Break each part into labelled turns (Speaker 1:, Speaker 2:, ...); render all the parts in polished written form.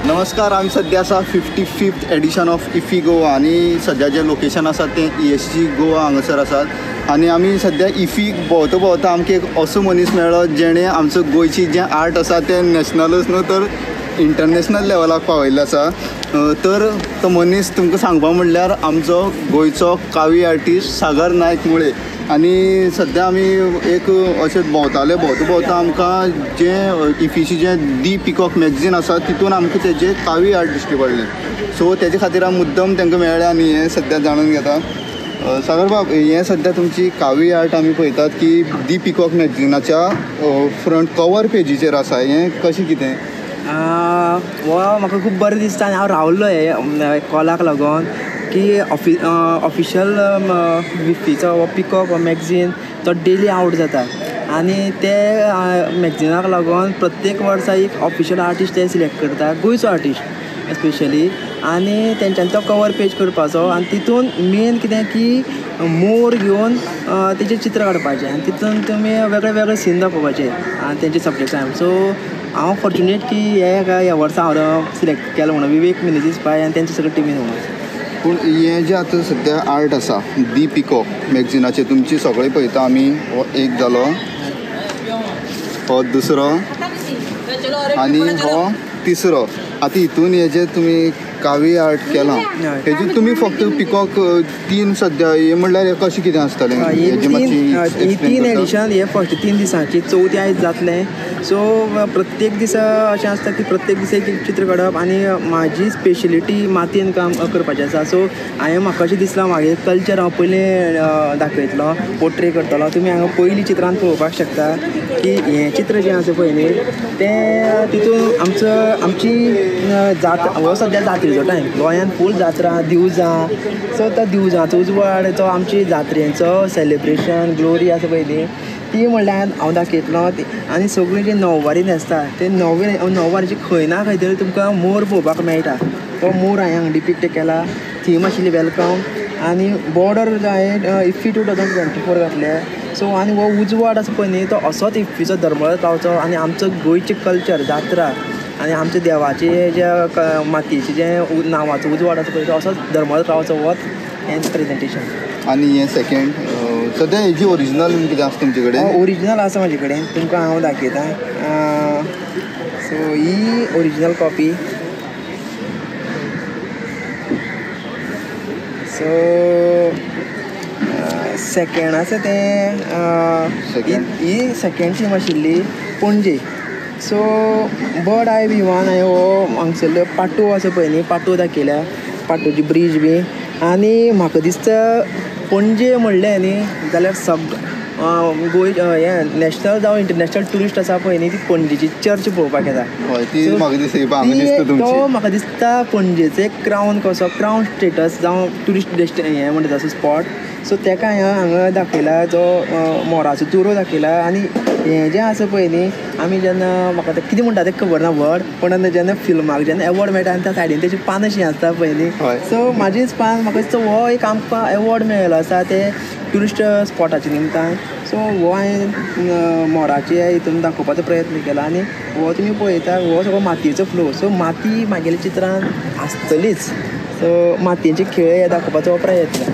Speaker 1: नमस्कार, आमी सद्या आसा 55th edition of IFFI Goa आनी सद्या जें लोकेशन आसा तें ESG Goa हांगासर आसात आनी आमी सद्या इफ्फीक भोंवता भोंवता आमकां एक असो मनीस मेळ्ळो जेणें आमचो गोंयची जें आर्ट आसा तें नॅशनलूच न्हू तर इंटरनॅशनल लेवलाक पावयल्लें आसा. तर तो मनीस तुमकां सांगपा म्हणल्यार आमचो गोंयचो कावी आर्टिस्ट सागर नायक मुळे. आनी सद्या आमी एक अशें भोंवताले, भोंवता भोंवता आमकां जें इफ्फीचें जें दी पिकॉक मॅगझीन आसा तितून आमकां तेजें कावी आर्ट दिश्टी पडलें. सो तेजे खातीर आमी मुद्दम तांकां मेळ्ळें आनी हें सद्या जाणून घेता. सागर बाब, हें सद्या तुमची कावी आर्ट आमी पळयतात की दी पिकॉक मॅगझिनाच्या फ्रंट कवर पेजीचेर आसा, हें कशें कितें?
Speaker 2: हो म्हाका खूब बरें दिसता आनी हांव रावल्लो हे कॉलाक लागून की ऑफिशियल इफ्फीचो हो पिकॉक हो मॅगझीन तो डेली आवट जाता आनी ते मॅगझिनाक लागून प्रत्येक वर्सा एक ऑफिशियल आर्टिस्ट ते सिलेक्ट करता, गोंयचो आर्टिस्ट स्पेशली, आनी तेंच्यांनी तो कवर पेज करपाचो आनी तितून मेन कितें की मोर घेवन तेजें चित्र काडपाचें आनी तितून तुमी वेगळे वेगळे सीन दाखोवपाचे आनी तेंचे सब्जेक्टान. सो हांव फॉर्च्युनेट की हे ह्या वर्सा हांव सिलेक्ट केलो म्हणून विवेक मिनेजीस पाय आनी तेंचे सगळे टिमीन म्हणून.
Speaker 1: पूण हें जें आतां सद्या आर्ट आसा दी पिकॉक मॅगझिनाचेर तुमची सगळें पळयता आमी, हो एक जालो, हो दुसरो आनी हो तिसरो. आतां हितून हेजें तुमी कावी आर्ट केलां, हेजें तुमी फक्त पिकॉक तीन सद्या हें म्हणल्यार कशें कितें आसतलें?
Speaker 2: ही तीन एडिशन हे फर्स्ट 3 दिसांची, चवथी आयज जातलें. सो प्रत्येक दिसा अशें आसता की प्रत्येक दिसा एक चित्र काडप आनी म्हाजी स्पेशलिटी मातयेन काम करपाचें आसा. सो हांवें म्हाका अशें दिसलां म्हागे कल्चर हांव पयलीं दाखयतलो, पोर्ट्रे करतलो. तुमी हांगा पयलीं चित्रान पळोवपाक शकता की हें चित्र जें आसा पळय न्ही तें तितून आमचो आमची जात, हो सद्या जात्रेचो टायम, गोंयांत फूल जात्रा दिवजां, सो त्या दिवजांचो उजवाड तो आमची जात्रेचो सेलिब्रेशन ग्लोरी आसा पळय न्ही ती म्हणल्यार हांव दाखयतलो. आनी सगळीं जी णववारी न्हेसता ते णववारीची खंय ना खंय तरी तुमकां मोर पळोवपाक मेळटा. तो मोर हांवें हांगा डिपिक्ट केला. थीम आशिल्ली welcome आनी बॉर्डर हांवें इफ्फी 2024 घातले. सो आनी हो उजवाड आसा पळय न्ही तो असोच इफ्फीचो धर्मळत रावचो आनी आमचो गोंयचें कल्चर जात्रा आनी आमच्या देवाचे जे मातयेचे जे नांवाचो उजवाड आसा पळय तो असोच धर्मळत रावचो होच हें प्रेजेंटेशन.
Speaker 1: आनी हें सेकेंड सद्या हेजी ओरिजिनल कितें आसा तुमचे कडेन?
Speaker 2: ओरिजिनल आसा म्हाजे कडेन, तुमकां हांव दाखयता. सो ही ओरिजिनल कॉपी. सो सेकेंड आसा तें ही सेकेंड थीम आशिल्ली पणजे. सो बर्ड I विवान हांवें हो हांगसरलो पाटो आसा पळय न्ही पाटो दाखयल्या, पाटोची ब्रीज बी. आनी म्हाका दिसता पणजे म्हणलें न्ही जाल्यार गोंय हें नॅशनल जावं इंटरनॅशनल ट्युरिस्ट आसा पळय न्ही ती पणजेची चर्च पळोवपाक येता. तो म्हाका दिसता पणजेचो एक क्रावन कसो, क्रावन स्टेटस जावं ट्युरिस्ट डेस्टिनेशन हें म्हणटा तसो स्पॉट. सो तेका हांवें हांगा दाखयला, जो मोराचो तुरो दाखयला. आनी हें जें आसा पळय न्ही आमी जेन्ना म्हाका तें कितें म्हणटा तें खबर ना वर्ड, पण जेन्ना फिल्माक जेन्ना एवॉर्ड मेळटा आनी त्या सायडीन तेजी पानां अशीं आसता पळय न्ही, सो म्हाजीच पान म्हाका दिसता हो एक आमकां एवॉर्ड मेळिल्लो आसा ते ट्युरिस्ट स्पॉटाच्या निमतान. सो हो हांवें मोराचे हितून दाखोवपाचो प्रयत्न केला. आनी हो तुमी पळयता हो सगळो मातयेचो फ्लो, सो माती म्हागेल्या चित्रान आसतलीच. सो मातयेचे खेळ हे दाखोवपाचो हो प्रयत्न.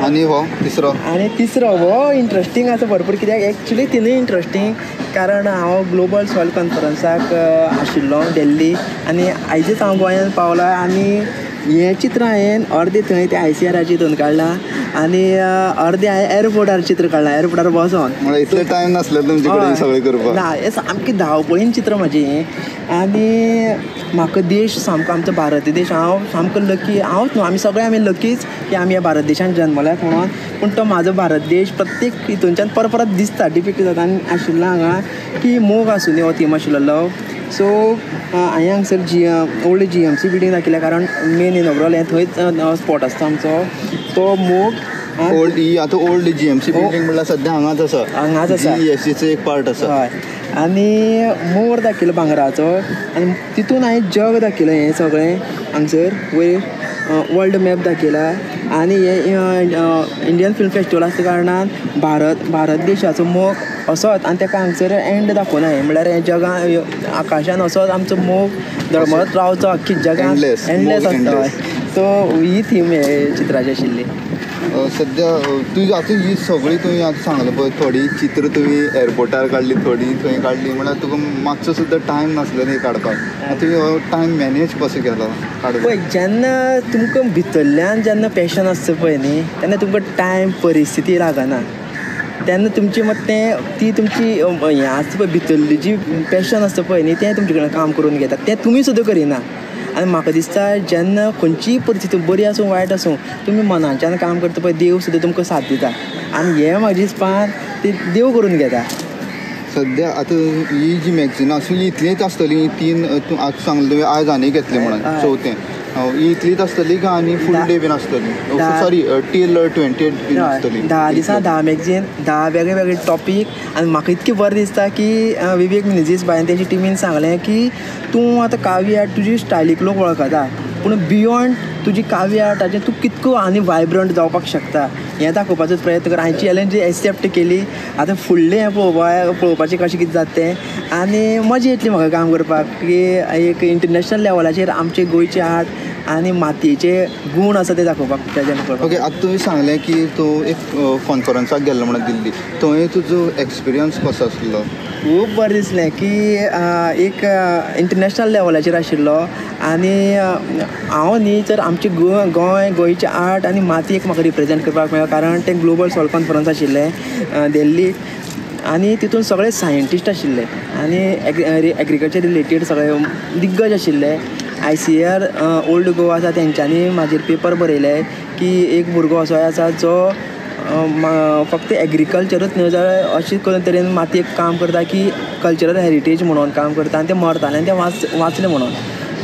Speaker 1: आनी हो तिसरो,
Speaker 2: आनी तिसरो हो इंट्रस्टींग आसा भरपूर, कित्याक एक्चुली तिनूय इंट्रस्टींग, कारण हांव ग्लोबल सॉयल कॉन्फरन्साक आशिल्लो दिल्ली आनी आयजच हांव गोंयांत पावला आनी हें चित्र हांवें अर्दें थंय ते ICRाचे हितून काडलां आनी अर्दें हांवें एअरपोर्टार चित्र काडलां, एअरपोर्टार बसोन.
Speaker 1: म्हळ्यार इतलें टायम नासलें तुमचे कडेन सगळें करपाक?
Speaker 2: ना, हें सामकें धांवपळीन चित्र म्हाजें हें. आनी म्हाका देश सामको आमचो भारत देश, हांव सामको लकी, हांवच न्हू आमी सगळे आमी लकीच की आमी ह्या भारत देशान जन्मल्यात म्हणून. पूण तो म्हाजो भारत देश प्रत्येक हितूनच्यान परत परत दिसता, डिपिक्ट जाता. आनी आशिल्लो हांगा की मोग आसुनी हो थीम आशिल्लो लव. सो हांवें हांगसर ओल्ड GMC building दाखयल्या, कारण मेन इनॉग्रल हें थंयच स्पॉट आसता आमचो तो मोग.
Speaker 1: ओल्ड ही आतां ओल्ड GMC building म्हणल्यार सद्या हांगाच आसा,
Speaker 2: हांगाच आसा,
Speaker 1: GSCचो एक पार्ट आसा.
Speaker 2: हय, आनी मोर दाखयलो भांगराचो आनी तितून हांवें जग दाखयलें हें सगळें हांगसर वयर वर्ल्ड मॅप दाखयला. आनी हे इंडियन फिल्म फेस्टिवल आसल्या कारणान भारत देशाचो मोग असोच आनी तेका हांगसर एंड दाखोवना म्हणल्यार हें जगां आकाशान असोच आमचो मोग डळमळत रावचो अख्खी जगान एंडलेस आसता. सो ही थीम हे चित्राची आशिल्ली.
Speaker 1: सद्या तूं आतां ही सगळी तुवें आतां सांगलें पळय, थोडी चित्र तुवें एअरपोर्टार काडली, थोडी थंय काडली, म्हळ्यार तुका मातसो सुद्दां टायम नासलो न्ही काडपाक. तुवें हो टायम मॅनेज कसो केलो काडपाक?
Speaker 2: पळय जेन्ना तुमकां भितरल्यान जेन्ना पॅशन आसता पळय न्ही तेन्ना तुमकां टायम परिस्थिती लागना, तेन्ना तुमची मत तें ती तुमची हें आसता पळय भितरली जी पॅशन आसता पळय न्ही तें तुमचे कडेन काम करून घेता, तें तुमी सुद्दां करिना. आनी म्हाका दिसता जेन्ना खंयचीय परिस्थिती बरी आसूं वायट आसूं तुमी मनाच्यान काम करता पळय देव सुद्दां तुमकां साथ दिता आनी हें म्हाजें दिसपान ती देव करून घेता.
Speaker 1: सद्या आतां ही जी मॅगझिनां आसा ही इतलींच आसतली तीन तूं आतां सांगलें तुवें आयज आनी घेतलें म्हणून चवथें, ही इतलीच आसतली काय आनी फूल डे बीन आसतली? सॉरी टील 28 बीन आसतली.
Speaker 2: 10 दिसां 10 मॅगझीन, 10 वेगळे वेगळे टॉपीक. आनी म्हाका इतकें बरें दिसता की विवेक मिनेझीस बायन तेजी टिमीन सांगलें की तूं आतां कावी आर्ट तुजी स्टायलीक लोक वळखता, पूण बियोंड तुजी कावी आर्टाचें तूं कितको आनी वायब्रंट जावपाक शकता हें दाखोवपाचो प्रयत्न कर. हांवें चॅलेंज एक्सेप्ट केली. आतां फुडलें हें पळोवपाचें कशें कितें जाता तें आनी मजा येतली म्हाका काम करपाक की एक इंटरनॅशनल लेवलाचेर आमचे गोंयचे आर्ट आनी मातयेचे गूण आसा ते दाखोवपाक प्रेजेंट करपाक.
Speaker 1: ओके, आतां तुवें सांगलें की तूं एक कॉन्फरन्साक गेल्लो म्हणून दिल्ली, थंय तुजो एक्सपिरियन्स कसो आसलो?
Speaker 2: खूब बरें दिसलें की एक इंटरनॅशनल लेवलाचेर आशिल्लो आनी हांव न्ही तर आमचे गोंय गोंयचे आर्ट आनी मातयेक म्हाका रिप्रेजेंट करपाक मेळ्ळो, कारण तें ग्लोबल सॉयल कॉन्फरन्स आशिल्लें दिल्ली आनी तितून सगळे सायंटिस्ट आशिल्ले आनी एग्रीकल्चर रिलेटेड सगळे दिग्गज आशिल्ले. ICAR old Goa आसा तेंच्यांनी म्हाजेर पेपर बरयले की एक भुरगो असो आसा जो फक्त एग्रीकल्चरूच न्हय जाल्यार अशें करून तरेन मातयेक काम करता की कल्चरल हेरिटेज म्हणून काम करता आनी ते मरताले आनी ते वाचले म्हणून.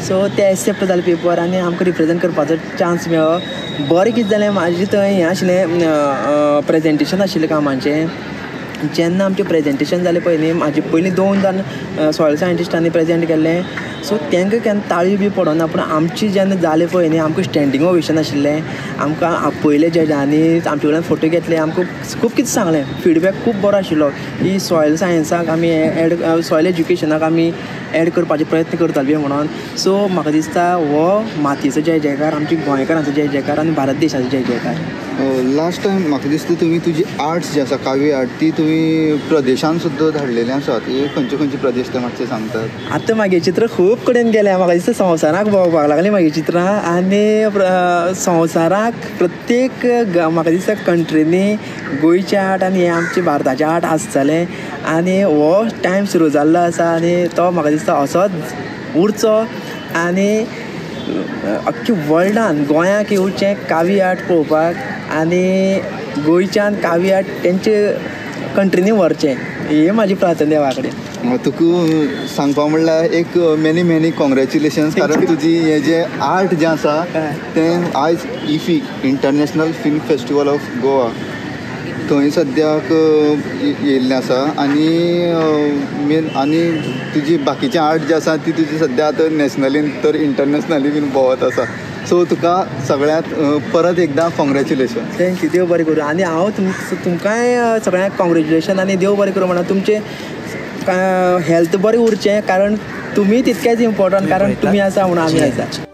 Speaker 2: सो ते एक्सेप्ट जाले पेपर आनी आमकां रिप्रेजेंट करपाचो चान्स मेळ्ळो. बरें कितें जालें म्हाजें थंय हें आशिल्लें प्रेजेंटेशन आशिल्लें कामाचें. जेन्ना आमचें प्रेजेंटेशन जालें पळय न्ही म्हाजे पयलीं 2 जाण सॉयल सायंटिस्टांनी प्रेजेंट केल्लें, सो तांकां केन्ना ताळी बी पडना, पूण आमची जेन्ना जालें पळय न्ही आमकां स्टँडींग ओवेशन आशिल्लें, आमकां आपयले जजांनी, आमचे कडल्यान फोटो घेतले, आमकां खूब कितें सांगलें, फिडबॅक खूब बरो आशिल्लो की सॉयल सायन्साक आमी एड सॉयल एज्युकेशनाक आमी एड करपाचे प्रयत्न करताले म्हणून. सो म्हाका दिसता हो मातयेचो जय जयकार, आमची गोंयकारांचो जय जयकार आनी भारत देशाचो जय जयकार.
Speaker 1: लास्ट टायम म्हाका दिसता तुमी तुजी आर्ट्स जी आसा काव्य आर्ट ती तुमी प्रदेशान सुद्दां धाडलेले आसात, हे खंयचे खंयचे प्रदेश ते मातशे सांगतात?
Speaker 2: आतां म्हागे चित्र खूब कडेन गेलें, म्हाका दिसता संवसाराक भोंवपाक लागलीं म्हागे चित्रां आनी संवसाराक प्रत्येक म्हाका दिसता कंट्रीनी गोंयचें आर्ट आनी हें आमचें भारताचें आर्ट आसतलें आनी हो टायम सुरू जाल्लो आसा आनी तो म्हाका दिसता असोच उरचो आनी अख्खे वर्ल्डान गोंयाक येवचें कावी आर्ट पळोवपाक आनी गोंयच्यान कावी आर्ट तेंचे कंट्रीनी व्हरचें ही म्हाजी प्रार्थना देवा कडेन.
Speaker 1: तुका सांगपा म्हणल्यार एक मॅनी मॅनी कॉंग्रेच्युलेशन्स, कारण तुजी हें जें आर्ट जें आसा तें आयज IFFI international film festival of Goa थंय सद्याक येयल्लें आसा आनी मेन आनी तुजी बाकीचें आर्ट जें आसा ती तुजी सद्या आतां नॅशनली तर इंटरनॅशनली बीन भोंवत आसा. सो तुका सगळ्यांत परत एकदां कॉंग्रेच्युलेशन.
Speaker 2: Thank you, देव बरें करूं. आनी हांव तुमकांय सगळ्यांक कॉंग्रेच्युलेशन आनी देव बरें करूं म्हणा तुमचें हेल्थ बरें उरचें, कारण तुमी तितकेच इम्पोर्टंट, कारण तुमी आसा म्हणून आमी आसा.